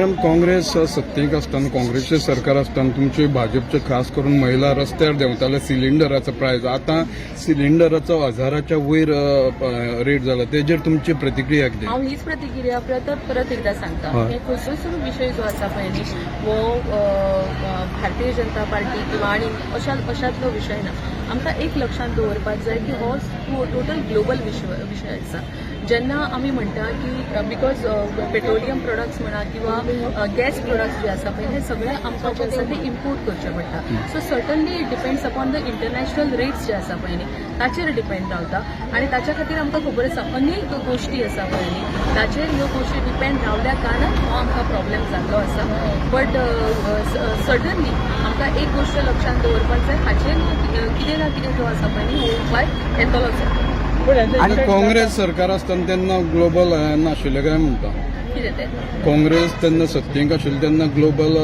Madam, Congress सत्तेक आसतना, काँग्रेसचें सरकार आसतना तुमचे भाजपचे खास करून महिला रस्त्यार देंवताले. सिलिंडराचो प्रायस, आतां सिलिंडराचो हजाराच्या वयर रेट जाला, तेजेर तुमची प्रतिक्रिया कितें? हांव हीच प्रतिक्रिया परत परत एकदां सांगता. हे खंयचोच विशय जो आसा पळय न्ही, हो भारतीय जनता पार्टी किंवा आनी अशा अशातलो विशय ना. आमकां एक लक्षांत दवरपाक जाय की हो टोटल ग्लोबल विशय आसा. जेन्ना आमी म्हणटा की because petroleum products म्हणा किंवा गॅस प्रोडक्ट्स जे आसा पळय, हे सगळे आमकां जे आसा ते इम्पोर्ट करचे पडटा. So certainly it depends upon the international rates जे आसा पळय न्ही, ताचेर डिपेंड रावता. आनी ताच्या खातीर आमकां खबर आसा, अनेक गोश्टी आसा पळय न्ही, ताचेर ह्यो गोश्टी डिपेंड रावल्या कारणान हो आमकां प्रॉब्लेम जाल्लो आसा. बट सर्टनली आमकां एक गोश्ट लक्षांत दवरपाक जाय, हाचेर कितें ना कितें जो आसा पळय न्ही, हो उपाय येतलोच. आनी काँग्रेस सरकार आसतना तेन्ना ग्लोबल नाशिल्लें काय म्हणटा? कितें तें? काँग्रेस तेन्ना सत्तेक आशिल्ले तेन्ना ग्लोबल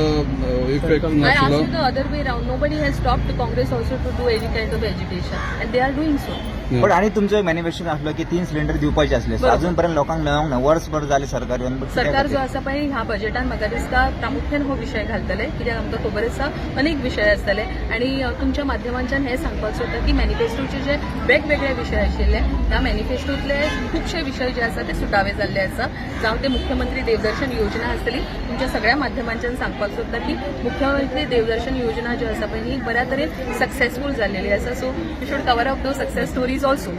इफेक्ट I ask नाशिल्लो? You the other way round. Nobody has stopped Congress also to do any kind of agitation, and they are doing so. पण आणि तुमचो एक मॅनिफेस्टो आसलो की तीन सिलिंडर दिवपाचे असले. बरोबर. अजून पर्यंत लोकांक मेळोंक ना, वर्सभर जालें सरकार येवन, but कित्या सरकार जो खातीर? आसा पळय, ह्या बजेटान म्हाका दिसता प्रामुख्यान हो विशय घालतले, कित्याक आमकां खबर आसा अनेक विशय आसतले. आनी तुमच्या माध्यमांच्यान हें सांगपाक सोदता की मॅनिफेस्टोचे जे वेगवेगळे विशय आशिल्ले, ह्या मॅनिफेस्टोतले खुबशे विशय जे आसा ते सुटावे जाल्ले आसा. जावं ते मुख्यमंत्री देवदर्शन योजना आसतली, तुमच्या सगळ्या माध्यमांच्यान सांगपाक सोदता की मुख्यमंत्री देवदर्शन योजना जी आसा पळय, ही बऱ्या तरेन सक्सेसफूल जाल्लेली आसा. So you should cover up those success stories also.